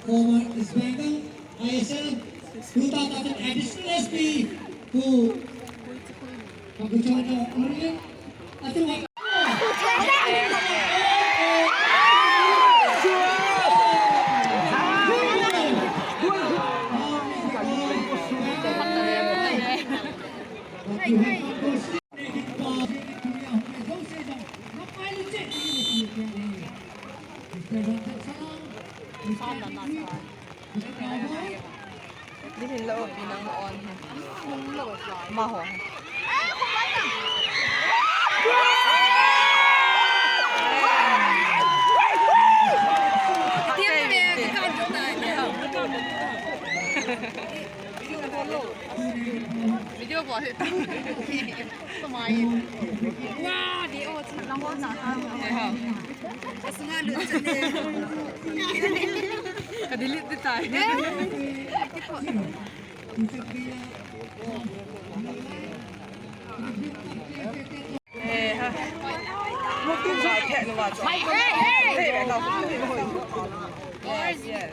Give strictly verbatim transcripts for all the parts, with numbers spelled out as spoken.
Former East Bengal I S L, two thousand additional S P to Pakuchana Orient. Nihin lo pi nang on he. Ma ho he. Video call he. Ka delete di tai. Eh, ha. Hey, hey, hey. Yes, yes.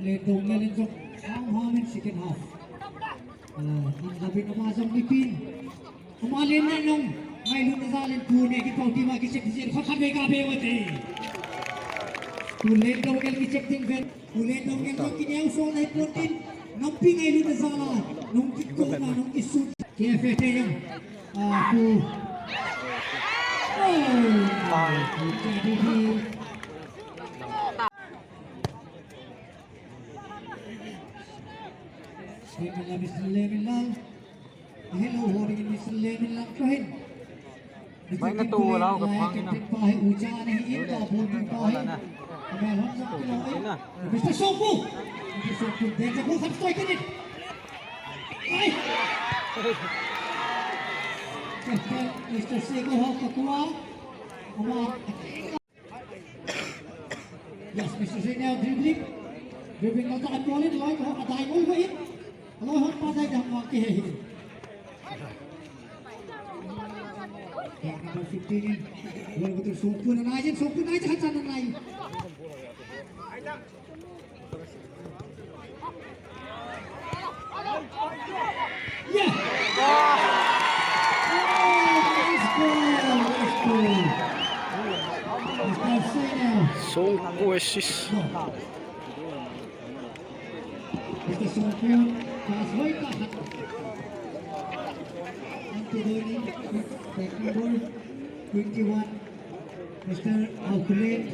Lendong, Lendong, second half. Ah, ang labi ng mga zong ipin. Umalin na nung may lunazalin po niya, kita ang tima kisip-kisip, kakamay-kamay mo, te. Tulen daw ngel kisip ting ven, tulen daw ngel nung kiniyaw so na iputin, nung pingay lunazala, nung kiko na, nung isun. Kaya fete yung, ah, po. Oh, jadi di. Saya mengambil selain lang. Hello, holding in Mister Lemon Langkahin. Mai na tu lah, ka pang ina. Pahe ucha ni in ka bol pi pahe. Wala na. Wala na. Mister Sopu. Mister Sopu, dia jago sab strike ni. Ai. Mister Sego ho kakua. Ama. Yes, Mister Senior dribbling. Dribbling na ta ball in, loi ko adai ball ko in. Loi hot pa dai dam wa ke he. Yeah, number fifteen in. Ball ko to Songpun na nai, Songpun nai, chan na nai. Songpu assist. Mister Songpu, pass hoi ka. Antidoni, second ball, twenty-one. Mister Auckland,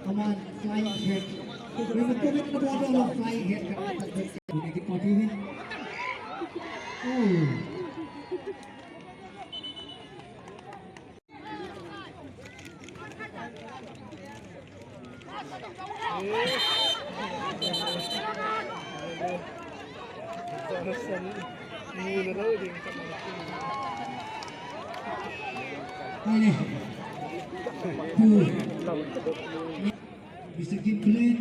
aman flying head. We will commit the ball of flying head. United forty-one. Oh. Mister Kim Glenn.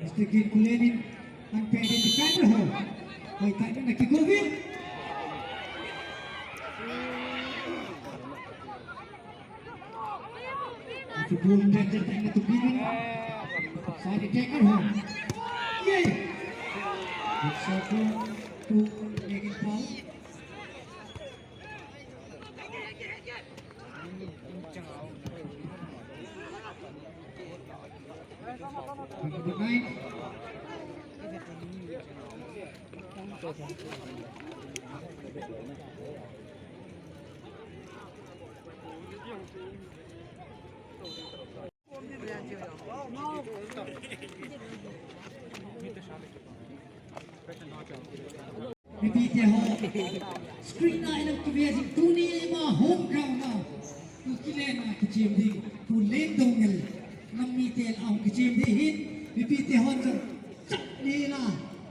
Mister Kim Glenn in unpaid defender ho. Hoi, tayo na kick off in. Full tackle, tackle to begin. Side tackle home. Yay! Good shot to, to Megan Paul. Number nine. Mipite ho, screen a ina kive jing tuni ma home ground a, tu kilen a kichem ding, tu Lendongel, nam mite la hung kichem ding hin, mipite hon jong, chak ni la,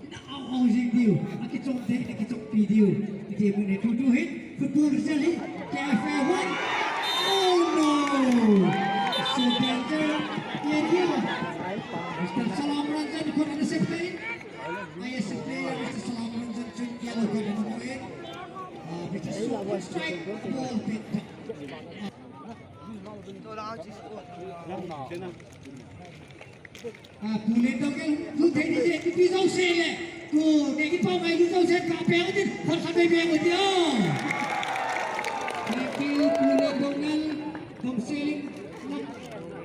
ina au au jing diu, akichom te, ina kichom pi diu, ite mun he tu tu hin, football result hi, K F A one, oh no! So danger, area, Mister Salam Ranjan, kona na save in. I S F player, Mister Salam Ranjan, Chun yellow card number eight. Uh, which is so strike, ball picked up. Ah, Pu Lendongel, tu thei ni je, tu pi jouse le. Tu, ne ki pau mai lu jouse, ka pe ngai tin, phot khat pe pe ngai tin, oh. Thank you, Pu Lendongel, Dongseling,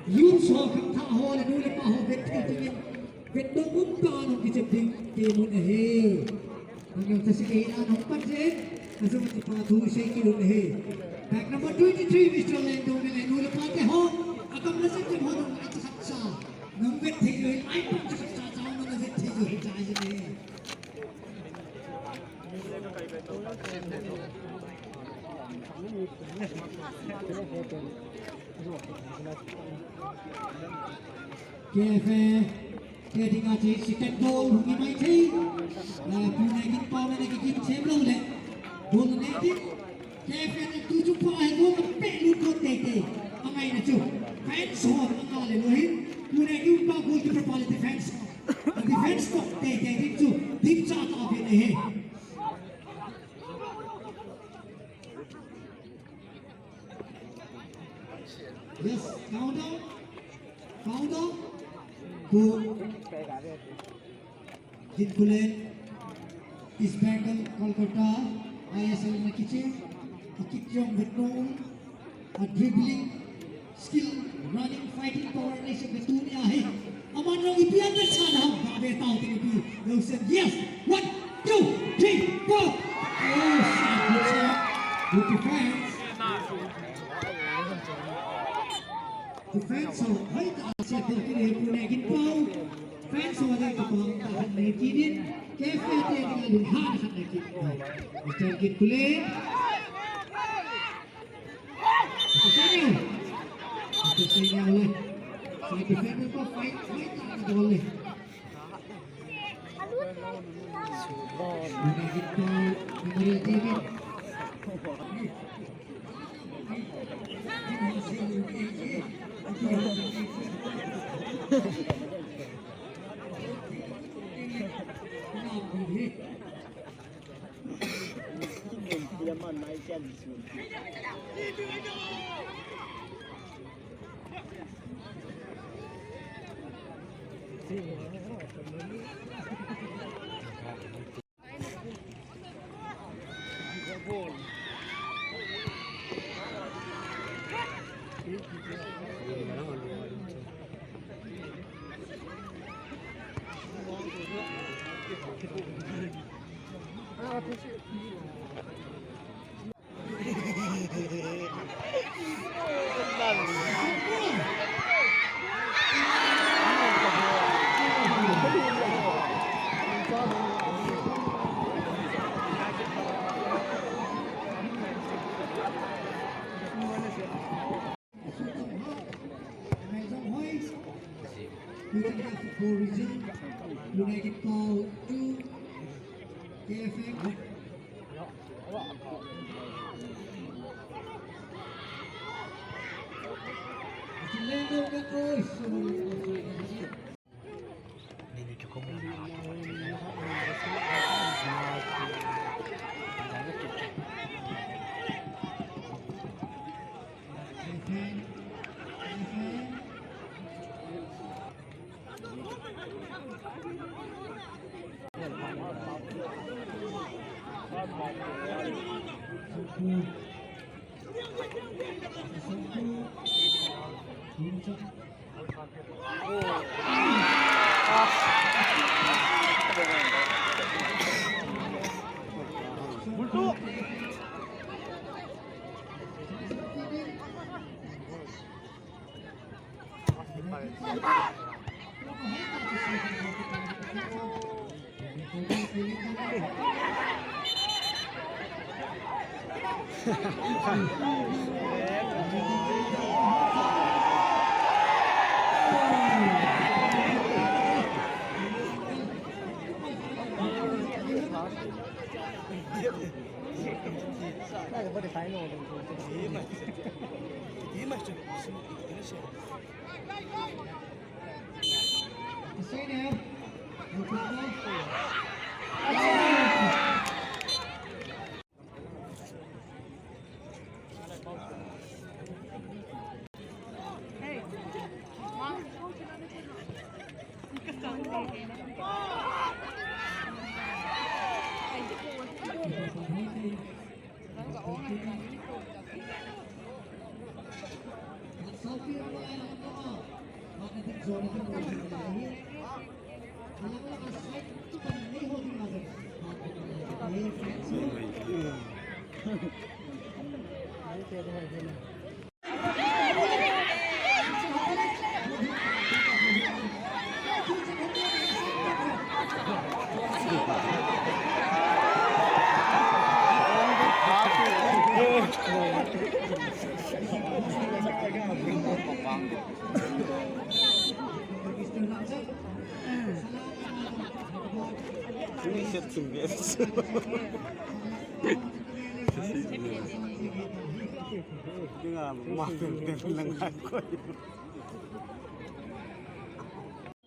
youth ho, khangthah ho, le nu le pa ho, vet thei dingin. Vet dong um ta nung kichem ding, ti mun ahi. Nang jong thase kei a nung pan je, a jong ti pa thu sei kei un ahi. Bag number twenty-three, Mister Lendongel, le nu le pa te ho, a kam na sem sem ho nung ai cha khat cha. Nang vet thei jo hin, ai pan cha khat cha cha, nang vet thei jo hin cha ahi ne. K F A, K dinga che second goal, hung i mai thei. Eh, Pu Neginpao le Negi Kim chem lou le. Goal Negi. K F A te tu chu pa he goal ka pe lut got tei tei. Angai na chu. Fans ho anga le lou hin. Pu Neginpao goalkeeper pa le defense. Defense to tei tei ding chu. Ding cha ta ve ne he. Yes, count down. Count down. Go. Jin Kulen, East Bengal, Kolkata, I S L na kiche, a kick jong vet nom, a dribbling, skill, running, fighting power nei sek ve tuni ahi. Aman jong ipi ana chan ham, ba ve tau tin ipi. Wilson, yes. One, two, three, four. Oh, shot, good shot. Good defense. Defense ho, hoi ta, set ho kine Pu Neginpao. Fans ho le ka pang ta han nei kinin. K F A te ding a lunghan han nei kin. Mister Jin Kulen. Ito sa inyo. Ito sa inyo ulit. Sa defender ko, fight, fight lang ang goal eh. Nagit ko, Memorial David. United Football Region, United Paul two, K F M one.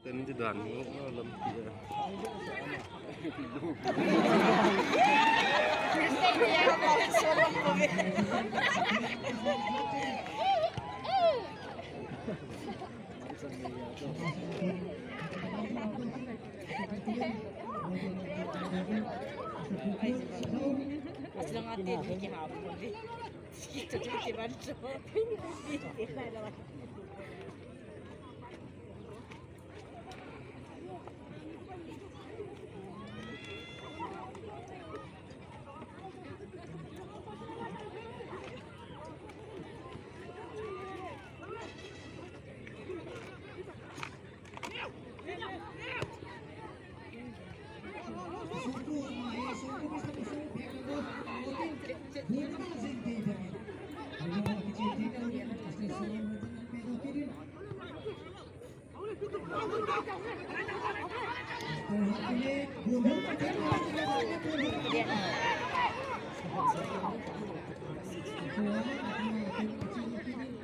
Ten di dan mo, lampi a.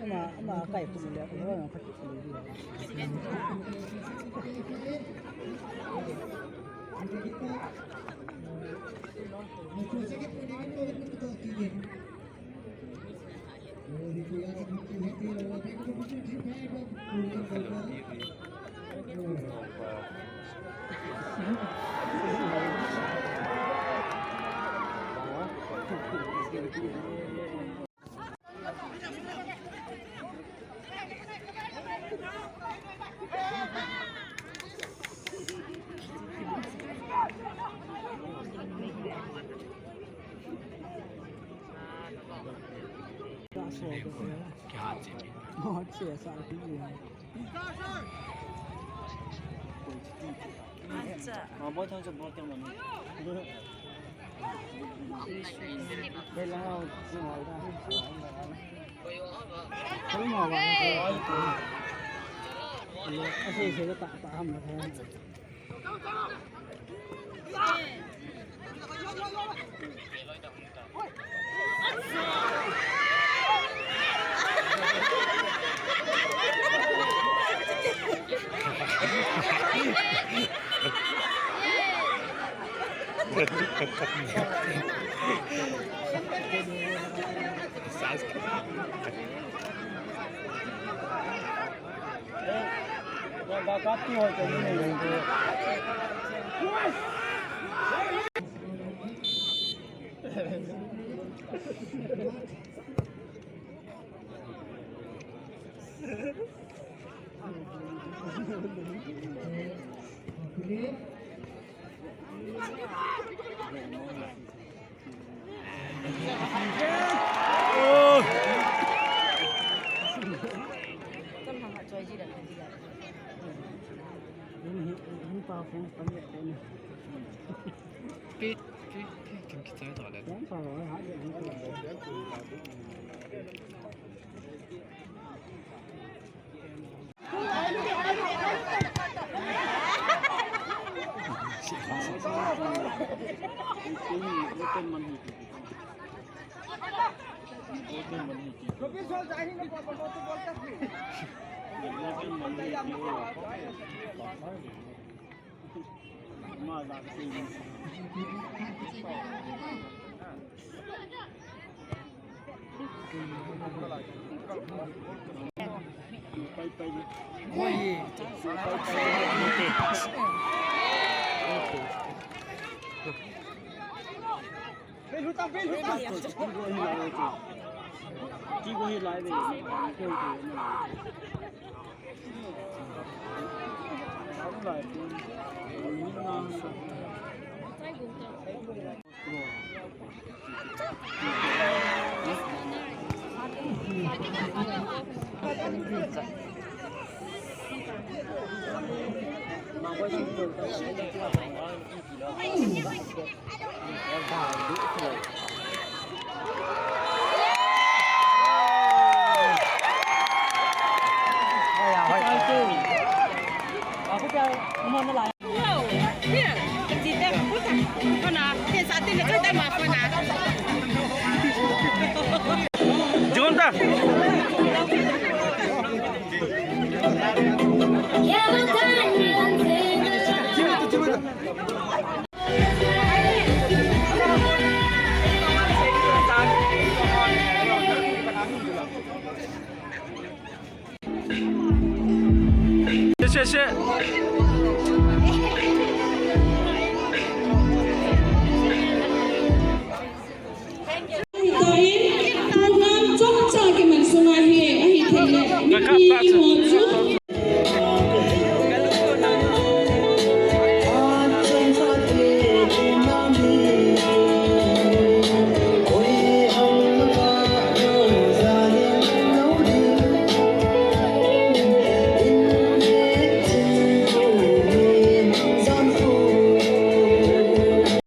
Ama, ama kai kum le, ama kai kum le.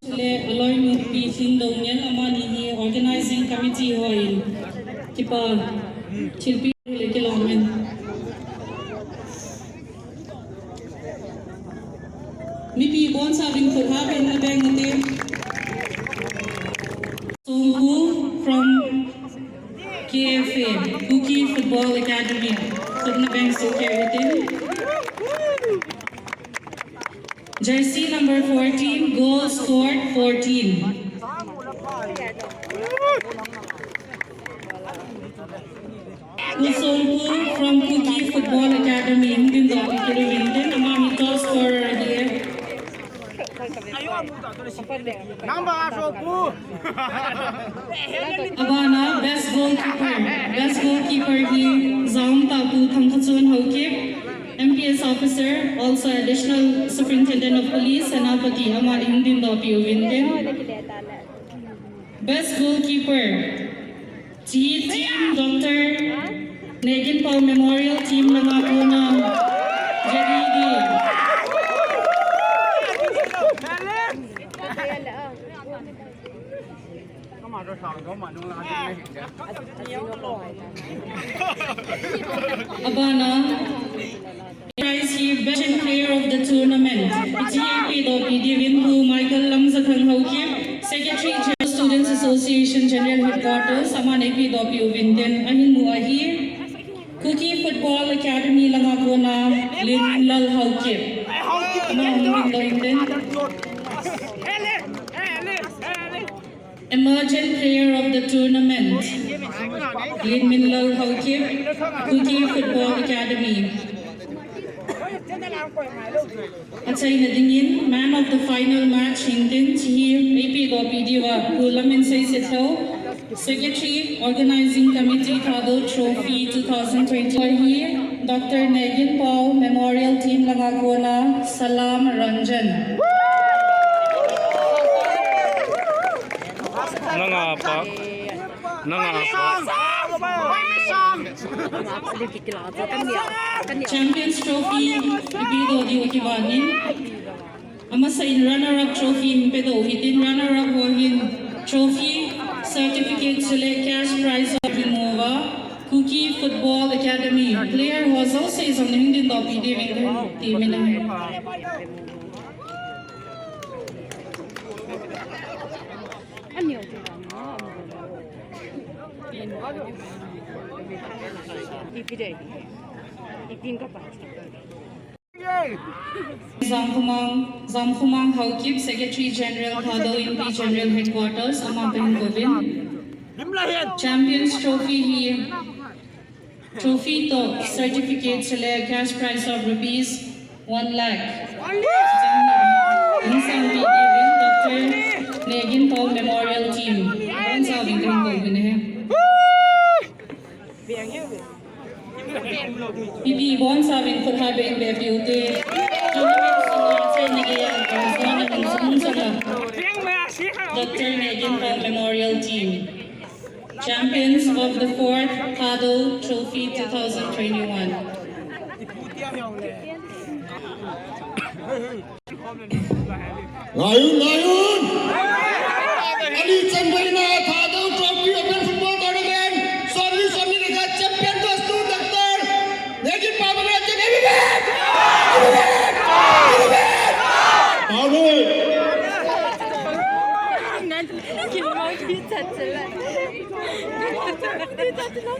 Chule aloinu Pi Hling Doungel, amani hi organizing committee hon kipa thilpi le kilawm in. Mipi bonsa vin khut ha pen na beng ute. Songpu from K F A, Kuki Football Academy. Khut na beng su ke ute. Jersey number fourteen, goal scored fourteen. Pu Songpu from Kuki Football Academy, hung dingdoh pi kit uvin tin, ama hi top scorer ahi. Number a Songpu. Abana best goalkeeper. Best goalkeeper hi Zaum Tapu Thangkhachon Haokip, M P S officer, also Additional Superintendent of Police, Senapati, amani hung dingdoh pi uvin tin. Best goalkeeper, T team, Doctor Neginpao Memorial Team langa kona, J D D. Abana, prize hi Best Player of the Tournament. Hiche hi eipedoh pi diuvin Pu Michael Lamjakhang Haokip, Secretary General Students Association General Headquarters, amani eipedoh pi uvin tin, ahin mu ahi. Kuki Football Academy langa kona Lenminlal Haokip. Ama hung dingdoh in tin. Emergent Player of the Tournament, Lenminlal Haokip, Kuki Football Academy. Achaina dingin, man of the final match, hingtin, hiche hi, eipehdoh peh diuva, Pu Lamin Seisethao, Secretary, Organizing Committee, Thadou Trophy two thousand twenty. Hi, Doctor Negin Pao, Memorial Team langa kona, Salam Ranjan. Nanga pa. Nanga pa. Champions Trophy, ipehdoh diu kivangin. Amasan runner-up trophy hin pedoh hitin, runner-up ho hin trophy, certificate chule cash prize of Rimova, Kuki Football Academy. Player ho jouse jong nahung dingdoh peh diuvin kahin temin ahi. Jamkhomang, Jamkhomang Haokip, Secretary General, Thadou Inpi General Headquarters, ama kahin kouvin. Champions Trophy hi, trophy toh certificate chule cash prize of rupees one lakh. Insang P D Win, Doctor Negin Pao Memorial Team. Ibonchauvin kahin kouvin ahi. Ipi ibonchauvin khut habeng beh peh ute. Tournament sunga achaina geiya, Doctor Negin Pao Memorial Team. Champions of the fourth Thadou Trophy two thousand twenty-one. Ngaiun, ngaiun! Ani chanveina Thadou Trophy Open Football Tournament, somni, somni le khat champion goes to Doctor Negin Pao Memorial Team. Happy birthday! Happy birthday! Happy birthday!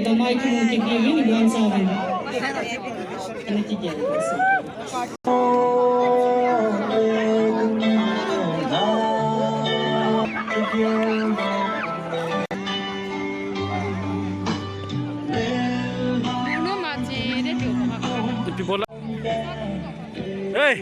Damai kimu kipeuvin, ibonchauvin. Ana kigel. Hey!